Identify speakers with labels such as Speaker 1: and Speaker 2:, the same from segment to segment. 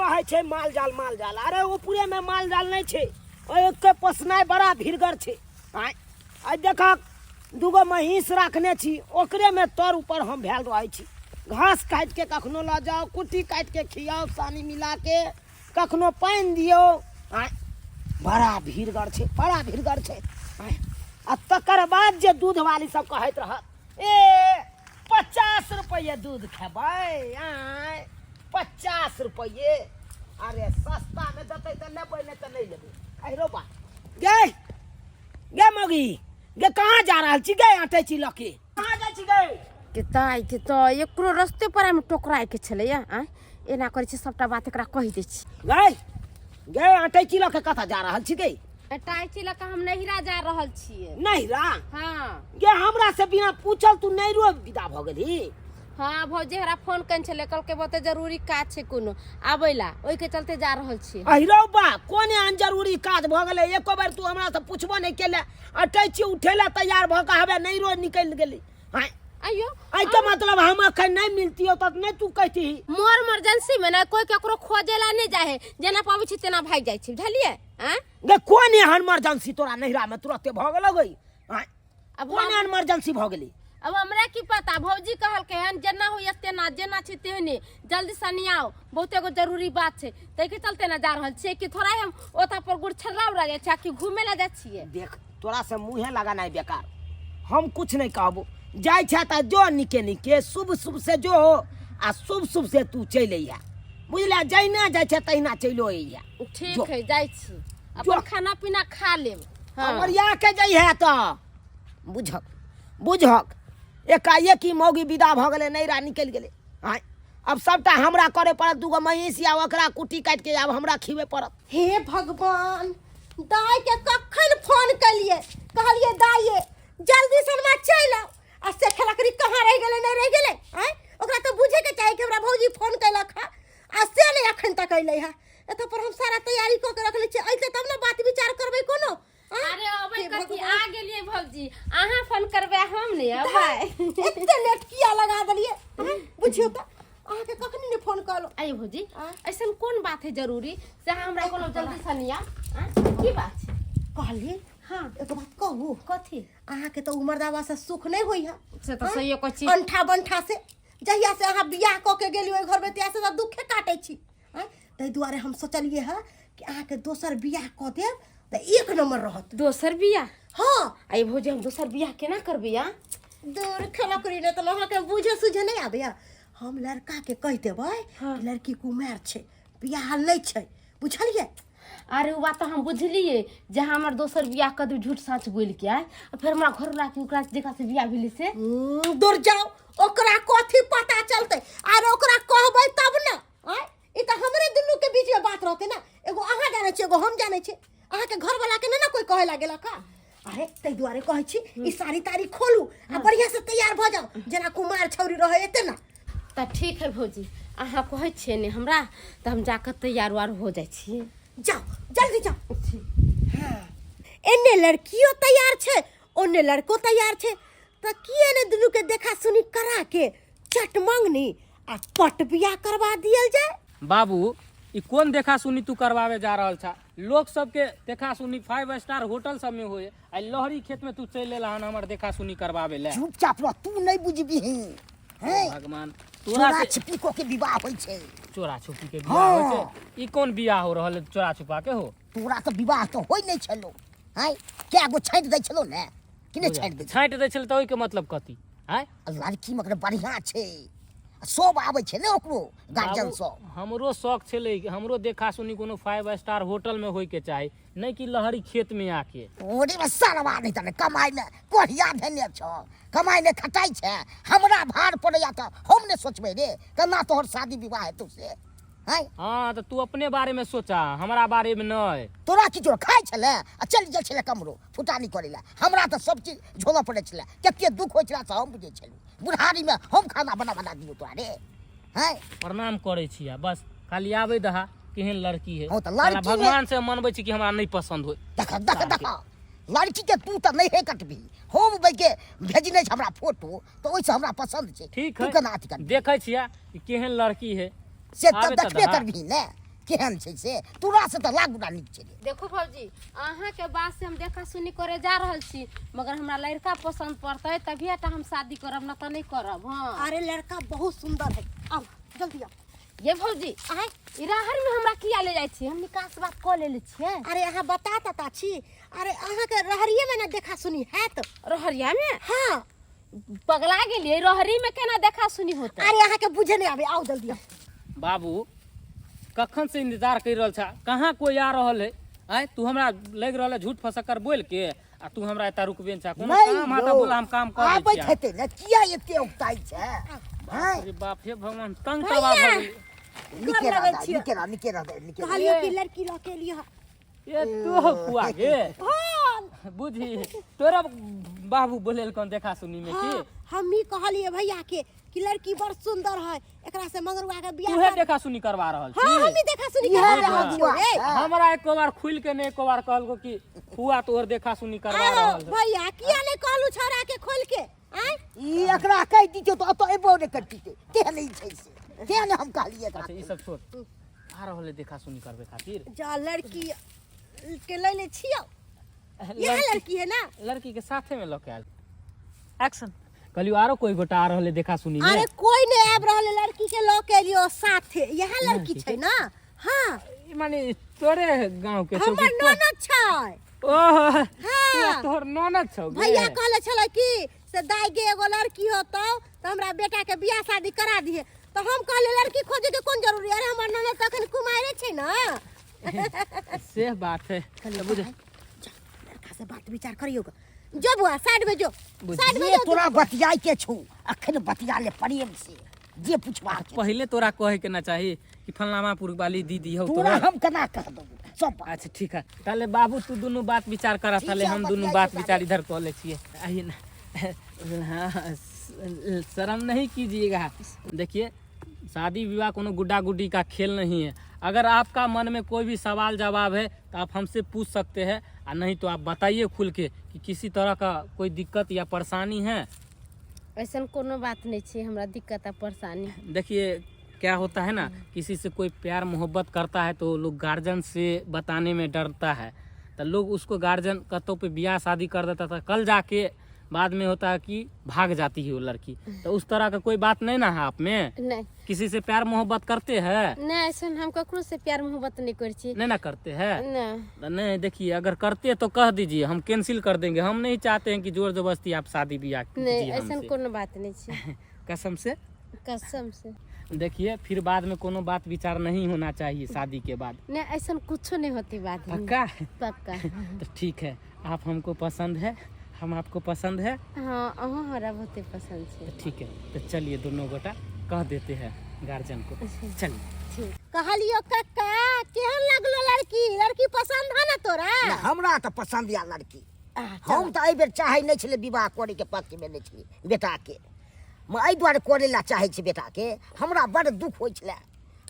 Speaker 1: कहै छै माल जाल माल जाल, अरे ऊपरे में माल जाल नहि छै, ओहि पोसनाइ बड़ा भीड़गर छै। आँय, आइ देखक दूगो महींस राखने छी, ओकरे में तर ऊपर हम भेल रहै छी। घास काटि के कखनो लऽ जाउ, कुट्टी काटि के खियाउ, सानी मिला के कखनो पानि दियौ। आँय, बड़ा भीड़गर छै, बड़ा भीड़गर छै। आँय, आ तकर बाद जे दूधवाली सब कहैत रहत, ए 50 रुपैए दूध खेबै? आँय, 50 रुपैए? अरे सस्तामे देतै तऽ लेबै, नहि तऽ नहि लेबै। अहिरो बा गे, गे मौगी गे, कहाँ जा रहल छी गे? आँटै छी लऽ के कहाँ जाइ छी गे?
Speaker 2: के दाइ के तऽ एकरो रस्ते पर हम टोकराय के छलैया। आँय, एना करै छी, सबटा बात एकरा कहि दै छी।
Speaker 1: गे गे, आँटै छी लऽ के कतऽ जा रहल छी गे?
Speaker 2: टाइची लऽ कऽ हम नैहरा जा रहल छियै।
Speaker 1: नैहरा?
Speaker 2: हाँ।
Speaker 1: गे, हमरा से बिना पूछल तू नैहरो विदा भऽ गेलही?
Speaker 2: हाँ भौजी, हमरा फोन केने छलै, कहलकै बहुते जरूरी काज छै कोनो आबै ला, ओहिके चलते जा रहल छी।
Speaker 1: अहिरौ बा, कोन एहन जरूरी काज भऽ गेलै? एको बेर तू हमरा से पूछबो नहि केले, अटैची उठेला तैयार भऽ कऽ हवे नैहरो निकलि गेली। आँय?
Speaker 2: अइयो।
Speaker 1: एहिके मतलब हम अखन नहि मिलतियौ तऽ नहि तू कहिती?
Speaker 2: मोर इमरजेंसी में ना कोई केकरो खोजे ला नहि जाइ है, जेना पाबै छी तेना भागि जाइ छी, बुझलियै? आँय?
Speaker 1: गे, कोन एहन इमरजेंसी तोरा नैहरा में तुरते भऽ गेलौ गई? आँय?
Speaker 2: अब
Speaker 1: कोन एहन इमरजेंसी भऽ गेली?
Speaker 2: अब हमरा की पता, भौजी कहलकै हन जेना होइए तेना, जेना छै तेहने जल्दी से आउ, बहुत एगो जरूरी बात छै, ताहिके चलते ने जा रहल छियै। कि थोड़ा हम ओतऽ पर गुड़ छर्रा उड़ा जाइ छियै कि घूमे ला जाइ छियै?
Speaker 1: देख, तोरा से मुँहे लगानाइ बेकार, हम कुछ नहीं कहबो। जाइ छै तऽ जो निके निके, शुभ शुभ से जो आ शुभ शुभ से तू चलि अइहे, बुझले? जहिना जाइ छै तहिना चलियो अइहे।
Speaker 2: ठीक
Speaker 1: जो।
Speaker 2: है, जाइ छी, अपन खाना पीना खा लेब। हाँ।
Speaker 1: ओरिया के जइहे तऽ बुझक, बुझक। एकाएक ही मौगी विदा भऽ गेलै, नैरा निकलि गेलै। आँय, अब सबटा हमरा करे पड़त, दूगो महींस या ओकरा कुट्टी काटि के आब हमरा खिबे पड़त।
Speaker 3: हे भगवान, दाई के कखन फोन केलिए, कहलिए दाई जल्दी से हमरा चलि आउ, आ से खेलकरी कहाँ रहि गेलै, नहि रहि गेलै? आँय, ओकरा तऽ बुझे के चाही कि हमरा भौजी फोन केलक हँ, आ से नहि अखन तक अयलै हँ। एतऽ पर हम सारा तैयारी कऽ के रखले छियै, अयतै तब ने बात विचार करबै कोनो। आँय?
Speaker 2: अरे अबै
Speaker 3: हे
Speaker 2: कथी,
Speaker 3: भगवान।
Speaker 2: आ गेलियै भौजी, अहाँ फोन करबै हम नहि अबै?
Speaker 3: एते लेट किया लगा देलियै? आँय? बुझियौ तऽ अहाँके कखनी नहि फोन कहलहुँ।
Speaker 2: आइए भौजी।
Speaker 3: आँय?
Speaker 2: ऐसन कोन बात है जरूरी से अहाँ हमरा कोनो जल्दी से नहीं आउ? आँय? की बात छै?
Speaker 3: कहली।
Speaker 2: हाँ।
Speaker 3: एगो बात कहू?
Speaker 2: कथी?
Speaker 3: अहाँके तऽ उमर दावा से सुख नहि होइ है।
Speaker 2: से तऽ सहिए कहै छी।
Speaker 3: अंठा बंठा से जहिया से अहाँ बियाह कऽ के गेली ओहि घरमे तहिया से तऽ दुखे काटै छी। आँय, ताहि दुआरे हम सोचलियै हँ कि अहाँके दोसर बियाह कऽ देब तऽ एक नम्बर रहत।
Speaker 2: दोसर बियाह?
Speaker 3: हाँ।
Speaker 2: आइ भौजी, हम दोसर बियाह केना करबै? आ
Speaker 3: दूर खेलकरी, नहि तऽ अहाँके बुझे सुझे नहि आबैया। हम लड़काके कहि देबै
Speaker 2: हाँ।
Speaker 3: कि लड़की कुमार छै, बियाह नहि छै, बुझलियै?
Speaker 2: अरे ओ बात तऽ हम बुझलियै जे हमर दोसर बियाह कऽ देब झूठ साँच बोलि के, आय आ फेर हमरा घर ला के ओकरा जेकरा से बियाह भेलै से
Speaker 3: दूर जाओ, ओकरा कथी पता चलतै? आर ओकरा कहबै तब ने। आँय, ई तऽ हमरे दुनू के बीच में बात रहतै ने, एगो अहाँ जानै छी, एगो हम जानै छी, अहाँके घरवाला के नहि ने कोई कहे लागेलक हँ। अरे ताहि दुआरे कहै छी ई साड़ी ताड़ी खोलू आ बढ़िया से तैयार भऽ जाउ, जेना कुमार छौरी रहै एते ने।
Speaker 2: तऽ ठीक है भौजी, अहाँ कहै छियै ने हमरा तऽ हम जाकऽ तैयार उयार हो जाइ छियै।
Speaker 3: जाओ, जल्दी जाओ। हाँ, एने लड़कियो तैयार छै, ओने लड़को तैयार छै, तऽ किए ने दुनू के देखा सुनी करा के चट मंगनी आ पट बियाह करवा दियल जाय।
Speaker 4: बाबू, ई कोन देखा सुनी तू करवावे जा रहल छा? लोक सबके देखा सुनी 5 स्टार होटल सब में होए, आ लहरी खेत में तू चलि एला हन हमर देखा सुनी करवावे ले।
Speaker 1: चुपचाप रह, तू नहीं बुझबिही। हैं?
Speaker 4: भगवान, तोरा
Speaker 1: चोरा
Speaker 4: से
Speaker 1: छिपी को के विवाह होइ छै।
Speaker 4: चोरा छुपी के बियाह होइ छै? ई कोन बियाह हो रहल है चोरा छुपा के हो?
Speaker 1: तोरा तऽ विवाह तऽ होइ नहि छलो। हैं, कए गो छाँटि दै छलो ने कि नहि छाँटि दै?
Speaker 4: छाँटि दै छलै तऽ ओहिके मतलब कथी? आँय?
Speaker 1: लड़की मगर बढ़िया छै, सब आबै छै ने ओकरो गार्जियन
Speaker 4: बाबू,
Speaker 1: सब।
Speaker 4: हमरो शौक छलै कि हमरो देखा सुनी कोनो 5 स्टार होटल में होय के चाही, नहीं कि लहरी खेत में आके।
Speaker 1: ओरे में सरवा नहीं तने कमाई में कोढ़िया धेने छौ, कमाई में खटाई छै, हमरा भार पड़ैया तऽ हम ने सोचबै रे केना तोहर शादी विवाह हेतौ से। हैं?
Speaker 4: हाँ, तऽ तू अपने बारे में सोचा, हमरा बारे में नहीं।
Speaker 1: तोरा की तोरा खाइ छलै आ चलि गेल छलै कमरो फुटानी करै लए, हमरा तऽ सब चीज झोलऽ पड़ै छलै, कते दुख होइ छलै से हम बुझै छलहुँ। बुढ़ारी में हम खाना बना बना दियौ तोरा रे। हैं?
Speaker 4: प्रणाम करै छियै, बस खाली आबै दहा केहन लड़की है।
Speaker 1: हाँ, तऽ
Speaker 4: साला
Speaker 1: लड़की में-
Speaker 4: भगवान से मनबै छी कि हमरा नहीं पसंद होय।
Speaker 1: देख देख देख, लड़की के तू तऽ नहिए कटबही, हम के भेजने छै हमरा फोटो तऽ ओहिसँ हमरा पसंद छै।
Speaker 4: ठीक
Speaker 1: तू
Speaker 4: है,
Speaker 1: केना अथी करबही?
Speaker 4: देखै छियै कि केहन लड़की है
Speaker 1: से तऽ
Speaker 4: आबै तऽ
Speaker 1: देखबे
Speaker 4: दहा।
Speaker 1: करबही ने।
Speaker 5: केहन छै से तोरा से तऽ लाख गुना नीक छै रे।
Speaker 2: देखू भौजी अहाँके बात से हम देखा सुनी करे जा रहल छी मगर हमरा लड़का पसंद पड़तै तभिए टा हम शादी करब ना तऽ नहीं करब। हाँ
Speaker 3: अरे लड़का बहुत सुंदर है, आओ जल्दी आओ।
Speaker 2: ये भौजी
Speaker 3: आय
Speaker 2: ई राहर में हमरा किया ले जाइ छी? हम निकास बात कऽ लेले छियै।
Speaker 3: अरे अहाँ बता तता छी, अरे अहाँके रहरिये में ना देखा सुनी हैत।
Speaker 2: रहरिया में?
Speaker 3: हाँ।
Speaker 2: पगला गेलियै, रहरी में केना देखा सुनी होतै?
Speaker 3: अरे अहाँके बुझे नहीं आबे, आओ जल्दी आओ।
Speaker 4: बाबू कखन से इंतजार कर रहल छा, कहाँ कोई आ रहल है? आय तू हमरा लग रहल है झूठ फसकर बोल के आ तू हमरा एता रुकबे छा, कोनो
Speaker 5: नहीं
Speaker 4: काम हाथा
Speaker 5: यौ,
Speaker 4: बोला हम काम कर दै
Speaker 5: आबैत
Speaker 4: छियै।
Speaker 5: हेतै ने, किया एते औगताइ छै? हैं?
Speaker 4: अरे बाप हे भगवान, तंग तबाह भऽ गेलियै।
Speaker 5: नीके
Speaker 3: लगै
Speaker 5: रह
Speaker 3: छियै।
Speaker 5: नीके रह नीके रह नीके रह।
Speaker 3: कहलियो कि लड़की लऽ के एलियै।
Speaker 4: ए तू हो फुआ गे।
Speaker 3: हाँ।
Speaker 4: बुझी तोरा बाबू बोलेल कोन देखा सुनी में की?
Speaker 3: हाँ, हम ही कहलिए भैया के कि लड़की बड़ सुंदर है, एकरा से मंगरुआ के बियाह
Speaker 4: तूहे
Speaker 3: कर-
Speaker 4: देखा सुनी करवा रहल छी?
Speaker 3: हाँ, हम ही देखा सुनी
Speaker 5: इहे
Speaker 3: करवा
Speaker 5: रहल
Speaker 3: रहल
Speaker 5: बुआ।
Speaker 3: छियौ रे।
Speaker 4: हमरा एको बार खुल के ने एको बार कहलको कि फुआ तोहर देखा सुनी करवा
Speaker 3: आओ,
Speaker 4: रहल है।
Speaker 3: भैया किया नहीं कहलू छोरा के खोल के? आय?
Speaker 5: ई एकरा कहि दितौ तऽ ओतऽ एबो नहि करतितै, तेहन ई छै से, तेहन हम कहलियै एकरा।
Speaker 4: अच्छा ई सब छोड़, आ रहल है देखा सुनी करबे खातिर।
Speaker 3: जा लड़की के ले ले छियौ, यह लड़की है ना?
Speaker 4: लड़की के साथे में लऽ के आयल। एक्शन। कहलियो आरो कोई गोटा आ रहल है देखा सुनी में?
Speaker 3: अरे कोई नहीं आबि रहल है, लड़की के लऽ के एलियो साथे, यह लड़की छै ना? हाँ।
Speaker 4: ई माने तोरे गांव के छौ
Speaker 3: हमर
Speaker 4: कि कोन?
Speaker 3: ननद छै।
Speaker 4: ओह,
Speaker 3: हाँ।
Speaker 4: तोहर ननद छौ गे?
Speaker 3: भैया कहले छलै कि से दाई गे एगो लड़की होतौ तऽ हमरा बेटा के बियाह शादी करा दिहे, तऽ हम कहलियै लड़की खोजे के कोन जरूरी, अरे हमर ननद तऽ अखन कुमारे छै ना।
Speaker 4: से बात है।
Speaker 3: कहलियै,
Speaker 4: तऽ बुझ।
Speaker 3: जा, लड़का से बात विचार करियौ ग। जो बुआ साइड में जो,
Speaker 4: बुझ।
Speaker 3: साइड में
Speaker 5: जे
Speaker 3: जो।
Speaker 5: तोरा बतियाय के छौ अखन बतिया ले प्रेम से, जे पुछबा के।
Speaker 4: पहले तोरा कहे के ना चाही कि फलनामापुर वाली दीदी हौ
Speaker 5: तोरा
Speaker 4: तोहर।
Speaker 5: हम केना कह देबौ सब बात।
Speaker 4: अच्छा ठीक है, ताले बाबू तू दुनू बात विचार करा,
Speaker 5: ठीक
Speaker 4: ताले
Speaker 5: है,
Speaker 4: हम दुनू
Speaker 5: बतियाइ
Speaker 4: बात
Speaker 5: छी
Speaker 4: विचार इधर कऽ लै छियै। आइए ना। हाँ, शर्म नहीं कीजिएगा। देखिए शादी विवाह कोनो गुड्डा गुड्डी का खेल नहीं है। अगर आपका मन में कोई भी सवाल जवाब है तो आप हमसे पूछ सकते हैं, और नहीं तो आप बताइए खुल के कि किसी तरह का कोई दिक्कत या परेशानी है।
Speaker 2: ऐसा कोनो बात नहीं छे हमरा दिक्कत आ परेशानी।
Speaker 4: देखिए क्या होता है ना, किसी से कोई प्यार मोहब्बत करता है तो लोग गार्जियन से बताने में डरता है, तो लोग उसको गार्जियन कतौ पे ब्याह शादी कर देता था, कल जाके बाद में होता है कि भाग जाती है वो लड़की। तो उस तरह का कोई बात नहीं ना है आप में?
Speaker 2: नहीं।
Speaker 4: किसी से प्यार मोहब्बत करते हैं?
Speaker 2: नहीं, ऐसा हम ककरो से प्यार मोहब्बत नहीं करै छी।
Speaker 4: नहीं ना करते हैं?
Speaker 2: नहीं।
Speaker 4: नहीं, देखिए अगर करते तो कह दीजिए, हम कैंसिल कर देंगे। हम नहीं चाहते हैं कि जोर जबरदस्ती आप शादी ब्याह
Speaker 2: नहीं,
Speaker 4: कीजिए
Speaker 2: ऐसा
Speaker 4: हमसे।
Speaker 2: कोनो बात नहीं छे।
Speaker 4: कसम से?
Speaker 2: कसम से।
Speaker 4: देखिए फिर बाद में कोनो बात विचार नहीं होना चाहिए शादी के बाद।
Speaker 2: नहीं, ऐसा कुछ नहीं होती बाद में।
Speaker 4: पक्का?
Speaker 2: पक्का।
Speaker 4: तो ठीक है, आप हमको पसंद है, हम आपको पसंद है।
Speaker 2: हाँ, अहाँ हमरा बहुते पसंद छे।
Speaker 4: तो ठीक है, तो चलिए दोनों गोटा कह देते हैं गार्जियन को। चलिए।
Speaker 2: ठीक।
Speaker 3: कहलियो कक्का केहन लगलो लड़की? लड़की पसंद है ना तोरा?
Speaker 5: ना, हमरा तो पसंद या लड़की। हम तो एहि बेर चाहै नहि छलै विवाह करे के पक्ष में नहि छलियै बेटा के। म एहि दुआरे करे ला चाहै छी बेटा के, हमरा बड़ दुख होइ छलै,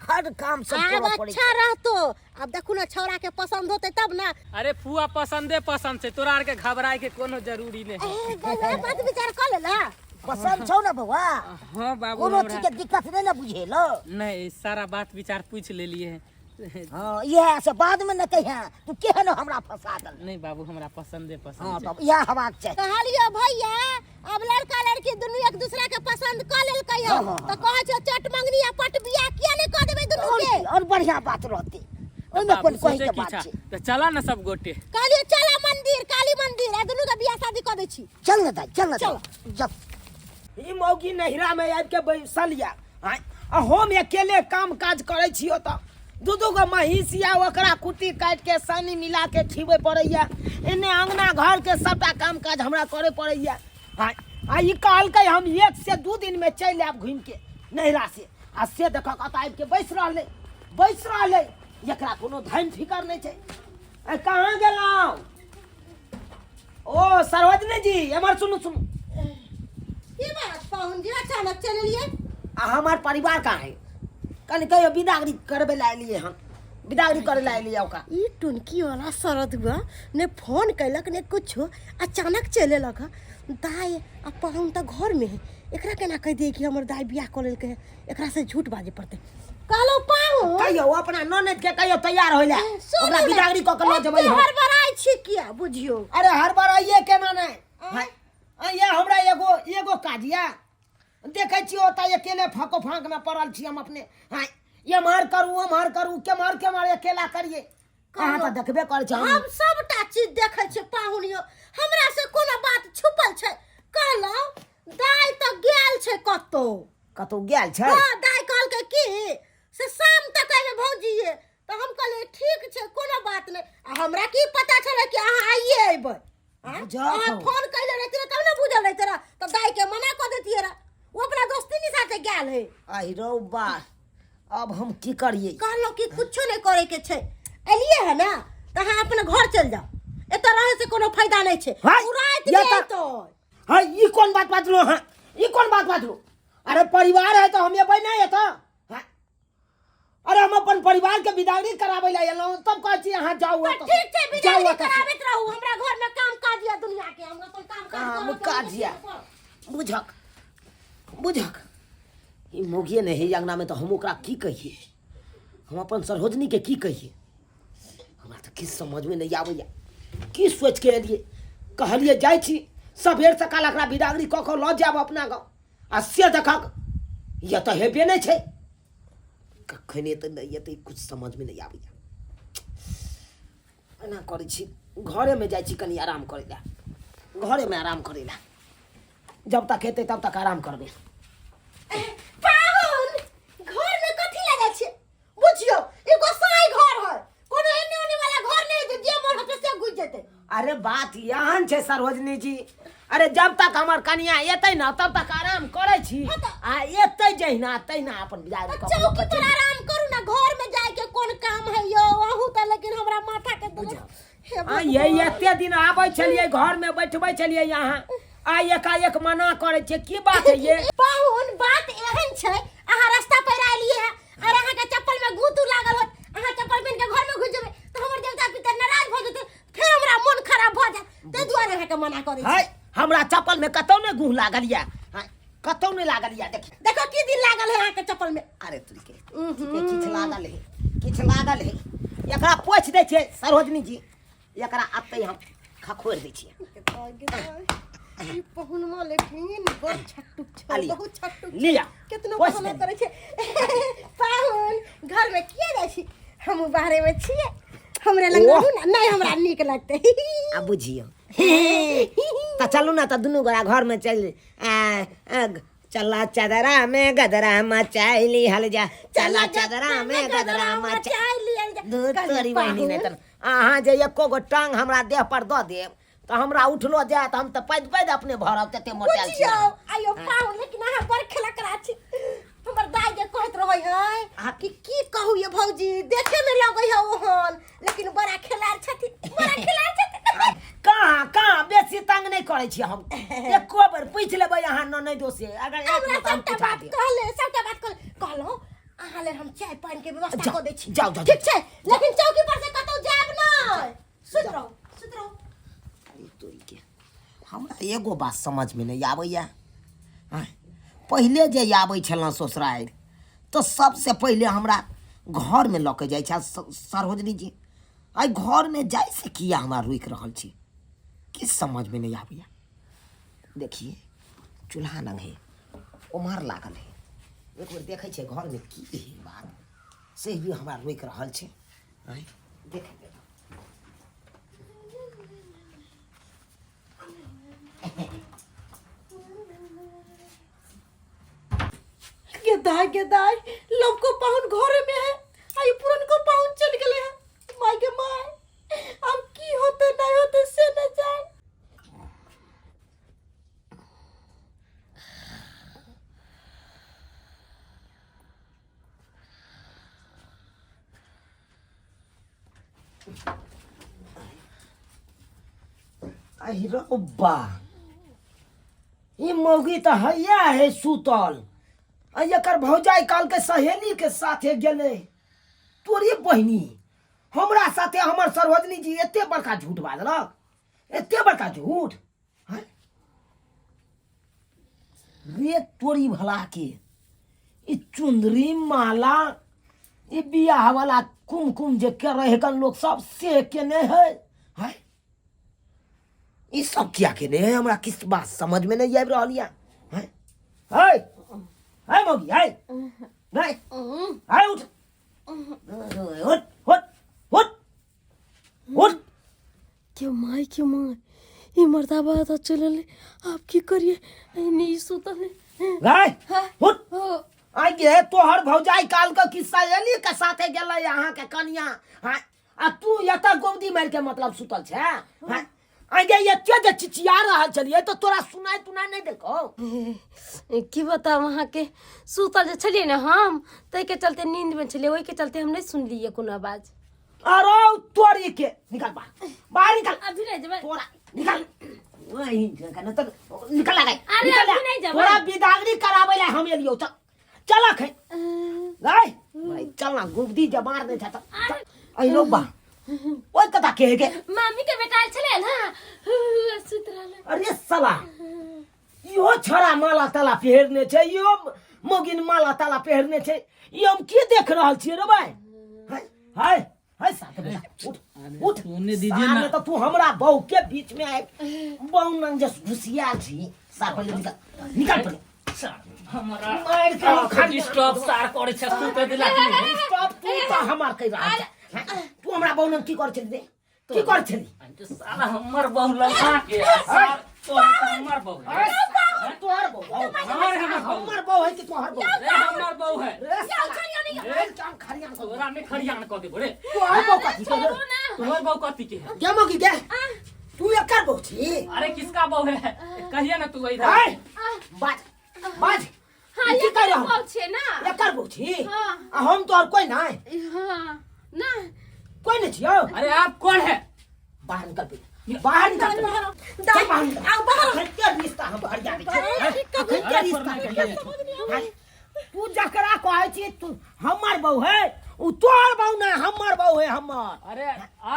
Speaker 5: हर काम सब
Speaker 3: आब
Speaker 5: करऽ पड़ै
Speaker 3: अच्छा
Speaker 5: छै।
Speaker 3: रहतो, आब देखू ना छौड़ा के पसंद होते तब ना।
Speaker 4: अरे फुआ पसंदे पसंद छै, तोरा आर के घबराए के कोनो जरूरी नहीं है।
Speaker 3: ए, बौआ बात विचार कर लेला?
Speaker 5: पसंद छौ ना बौआ?
Speaker 4: हाँ बाबू,
Speaker 5: कोनो
Speaker 4: हमरा
Speaker 5: चीज के दिक्कत नहीं ना बुझेलो?
Speaker 4: नहीं, सारा बात विचार पूछ लेलिए हैं।
Speaker 5: हाँ, इएह से बाद में न कहिया तू केहन हमरा फंसा देल।
Speaker 4: नहीं बाबू, हमरा पसंदे पसंद
Speaker 5: हाँ,
Speaker 4: छै।
Speaker 5: तब इएह हेबाक चाही।
Speaker 3: कहलियो भैया अब लड़का लड़की दुनू एक दूसरा के पसंद क लेलकै हन,
Speaker 5: हाँ, हाँ, हाँ।
Speaker 3: त कहै छौ चट मंगनी आ पट बियाह किया नहीं क देबै दुनू
Speaker 5: और
Speaker 3: के?
Speaker 5: की, और बढ़िया बात रहतै,
Speaker 4: तऽ
Speaker 5: ओहिमे
Speaker 4: बाबू
Speaker 5: कोन कहै
Speaker 4: सोचै
Speaker 5: के
Speaker 4: की
Speaker 5: बात
Speaker 4: छा?
Speaker 5: छै।
Speaker 4: तऽ चला ना सब गोटे।
Speaker 3: कहलियो चला मंदिर, काली मंदिर, आ दुनू के बियाह शादी क दै छी।
Speaker 5: चल ना दाई, चल ना दाई, चल।
Speaker 1: ई मौगी नहिरा में आबि के बैसल या, आँय, आ हम अकेले काम काज करै छी ओतऽ। दू दू गो महींस या, ओकरा कुट्टी काटि के सानी मिला के खिबै पड़ैया, एने अंगना घर के सबटा काम काज हमरा करे पड़ैया। आँय, आ ई कहलकै हम 1 से 2 दिन में चलि आयब घुमि के नहिरा से, आ से देखक ओतऽ आबि के बैस रहलै, बैस रहलै, एकरा कोनो धन फिकर नहि छै। आ कहाँ गेलहुँ? ओ सरोजनी जी, एम्हर सुनू सुनू।
Speaker 3: की बात पाहुन जी अचानक चलि एलियै?
Speaker 1: आ हमार परिवार कहाँ है? कनि कहियो बिदागरी करबै लए एलियै हन, बिदागरी करै लए एलियै ओकरा।
Speaker 3: ई टुनकी वाला सरदुआ ने फोन कैलक ने कुछो, अचानक चलि एलक हँ। दाइ आ पाहुन तऽ घर में है, एकरा केना कहि दियै कि हमर दाइ बियाह कऽ लेलकै हँ? एकरा से झूठ बाजे पड़तै। कहलहुँ पाहुन
Speaker 1: कहियो अपना ननद के कहियो तैयार होइला
Speaker 3: सुनू
Speaker 1: ओकरा
Speaker 3: ने,
Speaker 1: बिदागरी कऽ के लऽ जेबै
Speaker 3: एते
Speaker 1: हम।
Speaker 3: हड़बड़ाइ छी किया बुझियौ
Speaker 1: अरे हड़बड़ाइए केना नहि हाय, ये हमरा एगो एगो काज यऽ देखै छियै ओतऽ अकेले फाँको फाँकमे पड़ल छी हम अपने हाय एम्हर करू ओम्हर करू केम्हर केम्हर अकेला करियै अहाँ तऽ देखबे करै छी हम
Speaker 3: हम सबटा चीज देखै छियै पाहुन यौ हमरा से कोनो बात छुपल छै कहलहुँ दाइ तऽ गेल छै कतौ
Speaker 1: कतहु गेल छै
Speaker 3: हँ दाइ कहलकै की से शाम तक अयबै भौजी तऽ हम कहलियै ठीक छै कोनो बात नहि आ हमरा की पता छलै कि अहाँ आइए अयबै आँय?
Speaker 1: बुझल
Speaker 3: अहाँ
Speaker 1: हौ।
Speaker 3: फोन कैले रहितियै तब ने बुझल रहितै रह तऽ दाइके मना कऽ दैतियै रह ओ अपना दोस्तिनी साथे गेल है
Speaker 1: आहि रौ बा अब हम की करियै
Speaker 3: कहलहुँ कि कुछो नहि करैके छै एलियै है ने तऽ अहाँ अपना घर चलि जाउ एतऽ रहै से कोनो फायदा नहि छै
Speaker 1: हाय,
Speaker 3: ओ रातिमे
Speaker 1: ये तऽ-
Speaker 3: एतै
Speaker 1: है ई कोन बात बाजलहुँ अहाँ ई कोन बात बाजलहुँ अरे परिवार है तऽ हम एबै नहि एतऽ हाँ? अरे हम अपन परिवार के बिदागरी कराबै लए एलहुँ तब कहै छी अहाँ जाउ
Speaker 3: तऽ
Speaker 1: एतऽ।
Speaker 3: ठीक छै
Speaker 1: जाउ
Speaker 3: बिदागरी
Speaker 1: एतऽ।
Speaker 3: कराबैत रहू हमरा घर में काम काज यऽ दुनिया के हम अपन काम काज
Speaker 1: काम
Speaker 3: करब,
Speaker 1: काज यऽ। बुझक बुझक ई मोगिए नहि है अङ्गनामे तऽ हम ओकरा की कहिए हम अपन सरोजनीके की कहिए हमरा तऽ किछु समझमे नहि आबैए की सोचिके एलियै कहलियै जाइ छी सबेर सकाल एकरा बिदागरी कऽ कऽ लऽ जायब अपना गाँव आ से देखक यऽ तऽ हेबे नहि छै कखन एतै नहि एतै किछु समझमे नहि आबैए एना करै छी घरेमे जाइ छी कनि आराम करै लए घरेमे आराम करै लए जब तक हेतै तब तक आराम करबै
Speaker 3: पाहुन घर में कथी लए जाइ छियै बुझियौ ई गोसाई घर है कोनो एने ओने वाला घर नहीं जे जे मन होतै से घुसि जेतै
Speaker 1: अरे बात एहन छै सरोजनी जी अरे जब तक हमर कनिया एतै ने तब तक आराम करै छी
Speaker 3: हाँ तऽ-
Speaker 1: आ एतै जहिना तहिना अपन बिदाई
Speaker 3: तऽ
Speaker 1: कऽ कऽ
Speaker 3: चौकी पर आराम करू ना घर में जाय के कोन काम है यौ अहूँ तऽ लेकिन हमरा माथा के दर्द हे
Speaker 1: आ ये एते दिन आबै छलियै घर में बैठबै छलियै यहाँ आ एकाएक मना करै छियै की बात है ये
Speaker 3: पाहुन बात एहन छै अहाँ रास्ता पर आलिए है और अहाँ के चप्पल में गूंतू लागल होत अहाँ चप्पल पहन के घर में घुस जेबै तऽ हमर देवता पितर नाराज भऽ जेतै फेर हमरा मन खराब भऽ जायत ताहि दुआरे अहाँके मना करै छी
Speaker 1: है हमरा चप्पल में कतौ नहि गुह लागल यऽ है, कतौ नहि लागल यऽ देखी
Speaker 3: देखो की दिन लागल है अहाँके चप्पल में
Speaker 1: अरे तुलके किछु लागल है किछु लागल है एकरा पोछि दै छियै सरोजनी जी एकरा अतै हम खखोरि दै छियै
Speaker 3: ई पहुनमा लेकिन बड़ छट्टुक छै
Speaker 1: लिअ।
Speaker 3: बहुत छट्टुक
Speaker 1: लिअ
Speaker 3: केतनो
Speaker 1: पोछि
Speaker 3: बहाना
Speaker 1: देलियै।
Speaker 3: करै छै पाहुन घर में किया जाइ छी हम बाहरे में छियै हमरे लग
Speaker 1: ओह।
Speaker 3: रहू ने नहीं हमरा नीक लगतै
Speaker 1: आ बुझियौ तऽ चलू ने तऽ दुनू गोरा घरमे चलि आ, आ, चला चदरा में गदरा मचाइली हल जा चला चदरा में गदरा मचा दूध तोरी बहिनी नहि तऽ अहाँ जे एको गो टांग हमरा देह पर दऽ देब तऽ हमरा उठलो जायत हम तऽ पैद पैद अपने भरब तते मोटायल छी
Speaker 3: बुझियौ
Speaker 1: अहाँ।
Speaker 3: आइयो पाहुन लेकिन अहाँ बड़ खेलकरा छी हमर दाइ जे कहैत रहै है
Speaker 1: अहाँ-
Speaker 3: कि की कहू ये भौजी देखे में लगै है ओहन लेकिन बड़ा खेलाड़ छथिन बड़ा खेलाड़ छथिन
Speaker 1: कहाँ कहाँ बेसी तंग नहि करै छी हम एको बेर पूछि लेबै अहाँ ननैदो से अगर एक
Speaker 3: हमरा
Speaker 1: बेर तऽ हम
Speaker 3: सबटा
Speaker 1: पुछा
Speaker 3: बात
Speaker 1: देब
Speaker 3: कहले सबटा बात कहले कहलहुँ अहाँ लेल हम चाय पानि के व्यवस्था
Speaker 1: जाउ,
Speaker 3: कऽ दै छी
Speaker 1: जाउ, जाउ,
Speaker 3: ठीक छै लेकिन चौकी पर से कतौ जायब नहि सुति रहू सुति रहू
Speaker 1: अरे तोरी के हमरा एगो बात समझमे नहि आबैए आँय, पहिले जे आबै छलहुँ ससुरारि तऽ सबसँ पहिले हमरा घरमे लऽ कऽ जाइ छै सरोजनी जी आइ घरमे जाइसँ किया हमरा रोकि रहल छी किछु समझमे नहि आबैए देखिए चूल्हा लग है ओम्हर लागल है एक बेर देखै छियै घरमे की है बात से भी हमरा रोकि रहल छै आँय देख
Speaker 3: गेदाय गेदाय लवको पाहुन घरे में है आई पुरन को पाहुन चल गेले है माय के माय अब की होते नहीं होते से न जान
Speaker 1: अहि रौबा ई मौगी तऽ हैया है सुतल आ एकर भौजाई काल के सहेली के साथे गेलै तोरे बहिनी हमरा साथे हमर सरोजनी जी एते बड़का झूठ बाजलक एते बड़का झूठ हैं? रे तोरी भला के ई चुंदरी माला ई बियाह वाला कुमकुम जे करे हेकन लोग सब से केने है हैं ई सब किया केने है हमरा किस बात समझ में नहीं आबि रहल यऽ हैं है है मौगी है नहीं है उठ उठ उठ उठ उठ
Speaker 2: के माय के माय ई मर्दा बात चलल आप की करिए नहीं सुतल
Speaker 1: गाय उठ
Speaker 2: हो
Speaker 1: आइ गे तोहर भौजाई काल के किस्सा एली के साथे गेलै अहाँ के कनिया हाँ आ तू एतऽ गौदी मारि के मतलब सुतल छै हाँ आइ गे एते जे चिचिया रहल छलियै तऽ तोरा सुनाइ तुनाइ नहि देलकौ
Speaker 2: की बताउ अहाँके सुतल जे छलियै ने हम ताहिके चलते नींदमे छलियै ओहिके चलते हम नहि सुनलियै कोनो आवाज
Speaker 1: अरे तोरी के निकल बाहर बाहर निकल
Speaker 2: अभी नहि जेबै
Speaker 1: तोरा निकल वही जगह न तक निकल लगा
Speaker 2: अरे अभी नहीं जेबै।
Speaker 1: तोरा बिदागरी कराबै ला हम एलियौ चल चल अखन गाय भाई चल ना गुबदी जे मार दे छ त अइलो बा ओइ कता के के
Speaker 2: मामी के बेटा आयल छलै ने सुति रहलै
Speaker 1: अरे साला इहो छड़ा माला ताला पहिरने छै इहो मोगिन माला ताला पहिरने छै ई हम की देख रहल छियै रे भाई हाय हाय हाय साथ बेटा उठ उठ
Speaker 4: सोने दीजिए ना।
Speaker 1: साले तो तू हमरा बहू के बीच में आबि बहू नंग जे घुसिया छी सार पहिले निकल निकल पहिले
Speaker 4: हमरा
Speaker 1: मारि के हम खाली
Speaker 4: स्टॉप सार करे छै सुते दिला कि नहीं?
Speaker 1: स्टॉप तू तो हमार कहि रहल छै तू हमरा बहू नंग की कर छली रे की कर छली
Speaker 4: अंते साला हमर बहू लगा के सार तोहर तऽ हमर बहू है
Speaker 1: तोहर बहू
Speaker 4: हमर हमर बहू
Speaker 1: हमर बहू है कि तोहर बहू
Speaker 4: रे हमर बहू है
Speaker 1: रे साला रे काम खरियान कर
Speaker 4: तोरा में खरियान कऽ देबो रे
Speaker 1: तोहर बहू कथी के रे?
Speaker 4: तोहर बहू कथी के है
Speaker 1: के मौगी के तू एकर बहू छी
Speaker 4: अरे किसका बहू है कहिए ना तू इधर
Speaker 1: हाय बाज बाज
Speaker 2: हाँ
Speaker 1: ई की
Speaker 2: ये
Speaker 1: कर रहल
Speaker 2: बहू छै ना
Speaker 1: एकर बहू छी
Speaker 2: हाँ।
Speaker 1: आ हम तोहर कोई नहीं
Speaker 2: हाँ ना
Speaker 1: कोई नहीं छियौ
Speaker 4: अरे आप कौन है
Speaker 1: बाहर निकल पहिले बाहर निकल पहिले चल बाहर निकल
Speaker 3: आओ बाहर
Speaker 1: अखन के रिश्ता हम घर जाबै छी अखन के
Speaker 4: अरे
Speaker 1: रिश्ता
Speaker 4: छोड़ ना,
Speaker 1: हैं? तू जकरा कहै छी तू हमर बहू है उ तोहर बहू नहीं हमर बहू है हमर
Speaker 4: अरे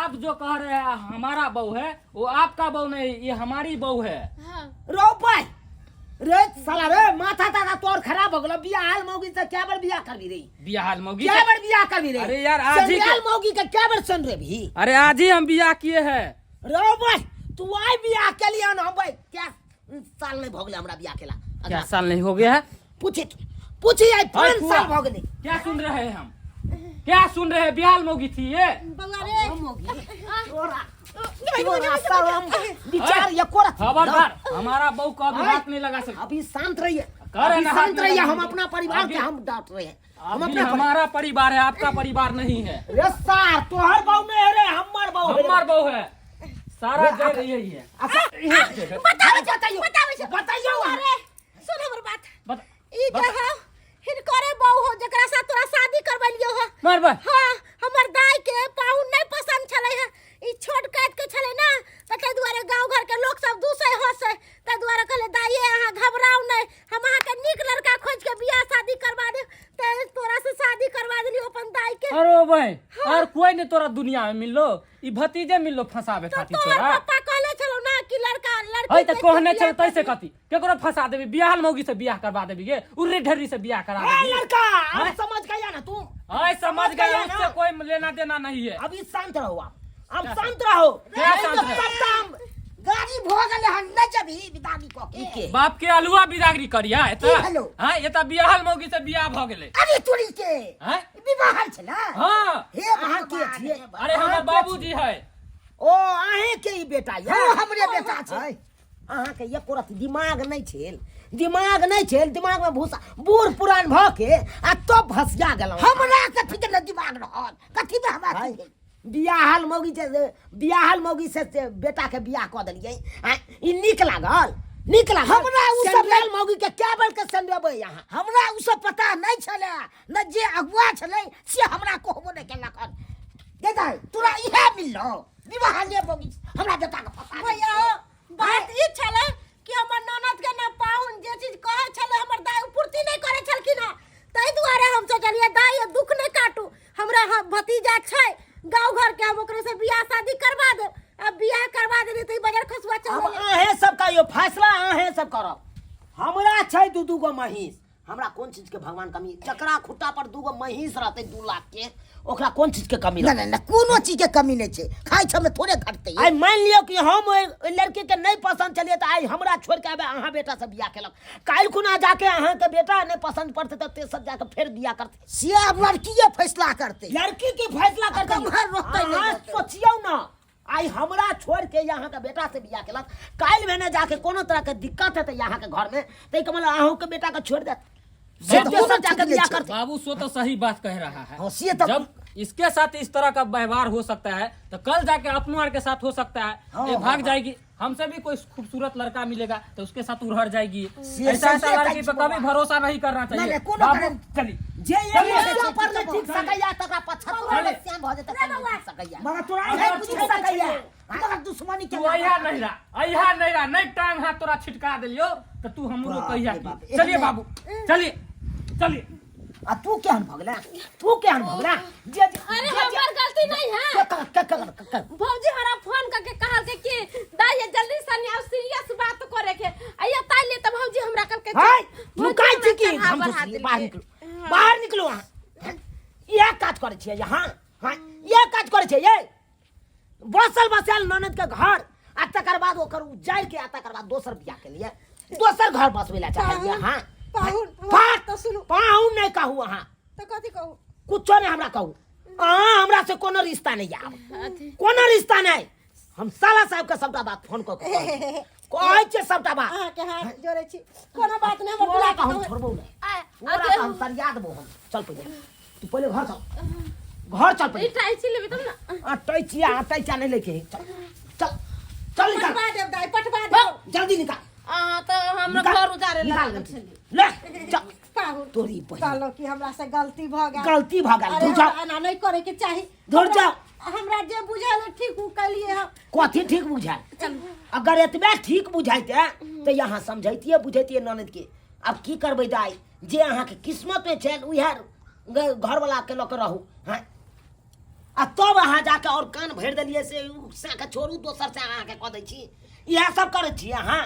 Speaker 4: आप जो कह रहे हैं हमारा बहू है वो आपका बहू नहीं ये हमारी बहू है
Speaker 2: हाँ
Speaker 1: रो पाई रे साला रे माथा ताथा तोर खराब हो गेलो बियाह हाल मौगी से क्या बार बियाह करबी रे
Speaker 4: बियाह मौगी
Speaker 1: क्या बार बियाह करबी रे
Speaker 4: अरे यार, आज ही के-
Speaker 1: संजाल मौगी के क्या बार सुन रे भी
Speaker 4: अरे आज ही हम बियाह किए हैं
Speaker 1: रो भाई तू आई बियाह के लिए ना हम भाई क्या साल नहीं भोगले हमरा बियाह केला
Speaker 4: क्या साल नहीं हो गया है
Speaker 1: पूछे पूछी आई पाँच
Speaker 4: फुआ।
Speaker 1: साल भोगले
Speaker 4: क्या सुन रहे हैं हम क्या सुन रहे हैं बियाह मौगी थी ये
Speaker 3: बौआ रे
Speaker 1: तोरा तोरा शरम विचार एको रत्ती
Speaker 4: खबरदार हमारा बहू को अभी हाथ नहीं लगा सकता
Speaker 1: अभी शांत रहिए
Speaker 4: कर
Speaker 1: अभी
Speaker 4: ना हाथ
Speaker 1: शांत
Speaker 4: में
Speaker 1: रहिए
Speaker 4: लगा
Speaker 1: हम अपना परिवार के
Speaker 4: अभी-
Speaker 1: हम डांट रहे हैं हम
Speaker 4: अभी
Speaker 1: अपना
Speaker 4: हमारा परिवार है आपका परिवार नहीं है
Speaker 1: रे सार तोहर बहू नहीं है रे हमर बहू है रे।
Speaker 4: हमार बहू है सारा जड़ यही है
Speaker 1: अच्छा,
Speaker 3: बताबै
Speaker 1: बताइयो,
Speaker 3: बताइयो बताबै
Speaker 1: बताइयो
Speaker 3: अरे सुन हमर बात
Speaker 4: बता
Speaker 3: ई जे हो हिनकरे बहू हो जकरा साथ तोरा शादी करबेलियो हो
Speaker 4: मार बा
Speaker 3: हाँ हमर दाई के पाहुन नहीं पसंद छलै है ई छोट काट के छलै ना तऽ ताहि दुआरे गाँव घर के लोक सब दूसै हंसै ताहि दुआरे कहले दाई अहाँ घबराउ नहीं हम अहाँके नीक लड़का खोज के बियाह शादी करवा देब तऽ तोरा से शादी करवा देलियो अपन दाई के
Speaker 4: अरे भाई और कोई नहीं तोरा दुनिया में मिललो ई भतीजे मिललो फंसावे
Speaker 3: तो
Speaker 4: खातिर
Speaker 3: तोहर
Speaker 4: तोरा
Speaker 3: पप्पा कहले छलो ना कि लड़का लड़की
Speaker 4: है त
Speaker 3: देख के
Speaker 4: कहने
Speaker 3: बियाह
Speaker 4: छल तैसे कथी केकरो फंसा देबी बियाह मौगी से बियाह करवा देबी गे उर्रे ढर्री से बियाह करा
Speaker 1: ए
Speaker 4: देबी
Speaker 1: लड़का अब
Speaker 4: हैं?
Speaker 1: समझ गया ना तू
Speaker 4: है समझ गया
Speaker 1: गया ना?
Speaker 4: उससे कोई लेना देना नहीं है
Speaker 1: अभी शांत रहो आप अब शांत रहो
Speaker 4: क्या
Speaker 1: नहीं
Speaker 4: शांत
Speaker 1: तो
Speaker 4: रहो?
Speaker 1: सब काम
Speaker 5: गाड़ी भऽ गेलै हन नहि जेबही बिदागी कऽ के
Speaker 1: के
Speaker 4: बाप के अलुआ बिदागरी करिया एता
Speaker 5: की भेलौ?
Speaker 4: हां एता बियाहल मौगी से बियाह भ गेलै
Speaker 5: अरे तोरी के
Speaker 4: हैं
Speaker 5: विवाह छलै
Speaker 4: हां
Speaker 5: हे
Speaker 1: अहाँ के
Speaker 5: भगवान
Speaker 1: छियै
Speaker 4: अरे हमर बाबूजी है
Speaker 1: ओ अहें के ई बेटा ये
Speaker 5: हँ, हमरे बेटा छै।
Speaker 1: अहाँके एको रत्ती दिमाग नहि छेल दिमाग नहि छेल दिमाग में भूसा बूढ़ पुरान भऽ के आ तब भसिया गेलहुँ
Speaker 5: हमरा कथी के ने दिमाग रहल कथी में हमरा की भेल?
Speaker 1: बियाहल मौगी से बियाहल मौगी से से बेटा के बियाह कऽ देलियै आँय, ई नीक लागल नीक लागल
Speaker 5: हमरा उ सब
Speaker 1: सेंड्रेल मौगी के क्या बेर के सेंड्रेबै अहाँ
Speaker 5: हमरा उ सब पता नहि छलै न जे अगुआ छलै से हमरा कहबो नहि केलक हन गे दाइ तोरा इएह मिललौ विवाह ले मौगी हमरा बेटा के फंसा देलकै।
Speaker 3: भैया बात ई छलै कि हमर ननद के ने पाहुन जे चीज कहै छलै हमर दाइ ओ पूर्ति नहि करै छलखिन हँ ताहि दुआरे हम सोचलियै दाइ ये दुख नहि काटू हमरा भतीजा छै गाँव घर के हम ओकरे से बियाह शादी करवा देब अब बियाह करवा देलियै तऽ ई बजर खसुआ चल
Speaker 1: अब अहें सब का यो फैसला अहें सब करब हमरा छै दू दू गो महींस हमरा कोन चीज के भगवान कमी जकरा खुट्टा पर दूगो महींस रहतै 2 लाख के, ओकरा कोन चीज के कमी
Speaker 5: नहि
Speaker 1: रहतै?
Speaker 5: नहि नहि, कोनो चीज के कमी नहि छै, खाइ छै थोड़े घटतै।
Speaker 1: आइ मानि लियौ कि हम ओहि ओहि लड़की के नहि पसंद छलियै, तऽ आइ हमरा छोड़ि के आबे अहाँ बेटा से बियाह केलक। काल्हि खुना जाके अहाँके बेटा नहि पसंद पड़तै तऽ तेसर जाके फेर बियाह करतै।
Speaker 5: से आब लड़किए फैसला करतै।
Speaker 1: लड़की की फैसला करतै?
Speaker 5: कम्हर रहतै, नहि
Speaker 1: अहाँ
Speaker 5: रहतै।
Speaker 1: सोचियौ ने, आइ हमरा छोड़ के अहाँके बेटा से बियाह केलक, काल्हि भेने जाके कोनो तरह के दिक्कत हेतै अहाँके घर में, ताहिके मतलब अहूँके बेटा के छोड़ देत।
Speaker 5: से तऽ कोनो
Speaker 1: तेसर जाके
Speaker 5: ठीक नहि
Speaker 1: बियाह
Speaker 5: छै।
Speaker 1: करतै।
Speaker 4: बाबू, सो तो सही बात कह रहा है।
Speaker 5: हाँ, से तो-
Speaker 4: जब इसके साथ इस तरह का व्यवहार हो सकता है तो कल जाके अपनों are के साथ हो सकता है।
Speaker 5: हाँ,
Speaker 4: ये भाग
Speaker 5: हाँ,
Speaker 4: जाएगी, हमसे भी कोई खूबसूरत लड़का मिलेगा तो उसके साथ उड़हर जाएगी।
Speaker 5: से
Speaker 4: ऐसा ऐसा
Speaker 5: सही
Speaker 4: लड़की पे
Speaker 5: कहै
Speaker 4: कभी भरोसा नहीं करना चाहिए।
Speaker 5: नहीं, कोनो
Speaker 4: बाबू
Speaker 5: कारण-
Speaker 4: चलिए।
Speaker 1: जे एगो श्याम पर नहि ठीक सकैया तकरा 75
Speaker 4: चले।
Speaker 1: श्याम भऽ जेतै, नहि ठीक सकैया।
Speaker 5: मगर तोरा
Speaker 1: नहि
Speaker 5: नहि
Speaker 1: बुझि सकैया।
Speaker 5: मगर दुश्मनी
Speaker 4: तू
Speaker 5: के
Speaker 4: अहिया नहीं रहा, अहिया नहीं रहा, नहीं टांग हाथ तोरा छिटका दिलियो तो तू हमरो
Speaker 5: बाप
Speaker 4: कहिया
Speaker 5: रे
Speaker 4: की।
Speaker 5: बाप,
Speaker 4: चलिए
Speaker 5: एहने-
Speaker 4: बाबू, चलिए चलिए।
Speaker 1: आ तू केहन भऽ गेला, तू केहन भऽ गेला जे
Speaker 2: अरे हमर गलती नहीं है।
Speaker 1: के के के के के
Speaker 2: भौजी हमरा फोन करके कहल के कि दाई ये जल्दी से आओ, सीरियस बात करे के आइया ताई ले। त भौजी हमरा कल के
Speaker 1: हाय
Speaker 2: भौजी
Speaker 1: नुकाइ
Speaker 2: हमरा
Speaker 1: छी की
Speaker 2: चढ़ा
Speaker 1: हम
Speaker 2: बढ़ा
Speaker 1: घुसलियै,
Speaker 2: देलकै।
Speaker 1: बाहर निकलू, बाहर निकलू। अहाँ इएह काज करै छियै यहाँ? हाँ, इएह काज करै छियै ये? बसल बसायल ननद के घर आ तकर बाद ओकर उजाड़ि के आ तकर बाद दोसर बियाह के लिए दोसर घर बसबै लए चाहैए अहाँ?
Speaker 3: पाहुन, हमर
Speaker 1: फाट
Speaker 3: बात तऽ सुनू।
Speaker 1: पाहुन नहि कहू अहाँ।
Speaker 3: तऽ कथी कहू?
Speaker 1: कुछो नहि हमरा कहू अहाँ। हमरा से कोनो रिश्ता नहीं आब, कोनो रिश्ता नहीं। हम साला साहब के सबटा बात फोन कऽ के कहै छी। कहै छियै सबटा बात।
Speaker 3: अहाँके हाथ जोड़ै छी, कोनो बात नहि, हमर
Speaker 1: तोरा
Speaker 3: बुला
Speaker 1: के हम
Speaker 3: के
Speaker 1: छोड़बौ नहि।
Speaker 2: आ,
Speaker 1: तोरा के हम सरिया देबौ हम। चल पहिले तू, पहिले घर चल, घर चल पहिले।
Speaker 2: ई टाइची लेबै तब ने।
Speaker 1: आ टैचिया, आ टैचा नहीं लेके चल चल चल, निकाल।
Speaker 3: पटवा देब दाइ, पटवा देब।
Speaker 1: जल्दी निकाल।
Speaker 2: अहाँ तऽ हमरा
Speaker 1: निकाल,
Speaker 2: घर उजारे
Speaker 1: निकाल
Speaker 2: लागल
Speaker 1: गलती।
Speaker 2: छलियै।
Speaker 1: ले चल।
Speaker 3: पाहुन,
Speaker 1: तोरी बहिन।
Speaker 3: कहलहुँ कि हमरा से गलती भऽ गेल।
Speaker 1: गलती भऽ गेल।
Speaker 3: अरे
Speaker 1: धुर जाओ।
Speaker 3: हमरा एना नहि करे के चाही।
Speaker 1: धुर जाओ।
Speaker 3: हमरा जे बुझल है, ठीक उ कैलिए हम।
Speaker 1: कथी ठीक बुझायल? अगर एतबे ठीक बुझाइते तऽ यहाँ समझैतियै बुझैतियै ननद के। आब की करबै दाइ, जे अहाँके किस्मत में छै उएह घरवला के लऽ के रहू। हँ, आ तब अहाँ जाके और कान भरि देलियै से उ सएके छोड़ू, दोसर से अहाँके कऽ दै छी। इएह सब करै छी अहाँ?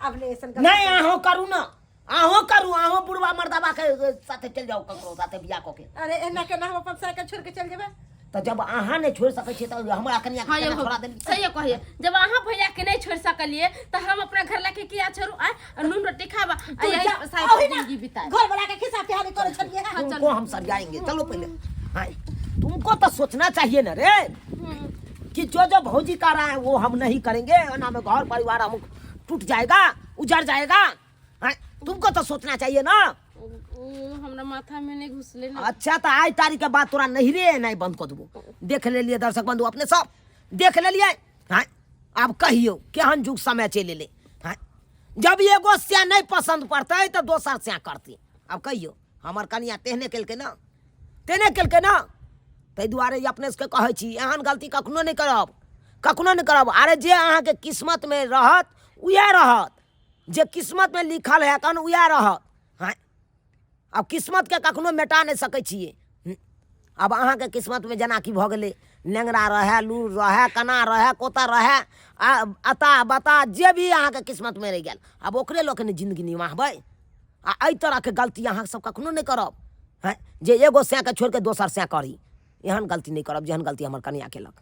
Speaker 3: आब नहि ऐसन गलती।
Speaker 1: नहि, अहूँ करू ने, अहूँ करू। अहूँ बुढ़वा मर्दाबा के साथे चलि जाउ, ककरो साथे बियाह कऽ के।
Speaker 3: अरे एना केना हम अपन साइकिल छोड़ के चल जेबै?
Speaker 1: तऽ जब अहाँ नहि छोड़ि सकै छियै तऽ हमरा कनिया
Speaker 2: हाँ
Speaker 1: के
Speaker 2: यौ
Speaker 1: केना छोड़ा देली?
Speaker 2: सही कहिए, जब अहाँ भैया के नहीं छोड़ सकलिए तो हम अपना घर लाके किया छोड़ू? आय आ नून रोटी खाबा आ यही साइड
Speaker 3: ओही ना,
Speaker 2: जिंदगी बिताए।
Speaker 3: घर वाला के खिस्सा पिहानी करे छलिए।
Speaker 2: हाँ, चलो।
Speaker 1: तुमको हम सरियाएंगे, चलो पहले। हाँ, तुमको तो सोचना चाहिए ना रे कि जो जो भौजी कर रहा है वो हम नहीं करेंगे, ना में घर परिवार हम टूट जाएगा, उजड़ जाएगा। हाँ, तुमको तो सोचना चाहिए ना।
Speaker 2: उ हमरा माथा में नहीं घुसले ना।
Speaker 1: अच्छा, तो आज तारीख के बाद तोरा नहिरे नहीं बंद कर देबो। देख ले लिए दर्शक बंधु, अपने सब देख ले लिए। हाँ, आब कहियो केहन जुग समय चलि एलै। हाँ, जब एगो स्या नहीं पसंद पड़तै तऽ दोसर स्या करतै। आब कहियो, हमर कनिया तेहने केलकै ना, तेहने केलकै ना। ताहि दुआरे ई अपने सबके कहै छी, एहन गलती कखनो नहि करब, कखनो नहि करब। अरे जे अहाँके किस्मतमे रहत उएह रहत, जे किस्मतमे लिखल है तहन उएह रहत। हाँ, आब किस्मतके कखनो मेटा नहि सकै छियै। आब अहाँके किस्मतमे जेनाकि भऽ गेलै, नेङ्गरा रहए, लूर रहए, कना रहए, कोतर रहए, आ अता बता जे भी अहाँके किस्मतमे रहि गेल, आब ओकरे लऽ कऽ ने जिन्दगी निमाहबै। आ एहि तरहके गलती अहाँ सब कखनो नहि करब। हँ, जे एगो सएके छोड़ि कऽ दोसर सए करी, एहन गलती नहि करब जेहन गलती हमर कनिया केलक।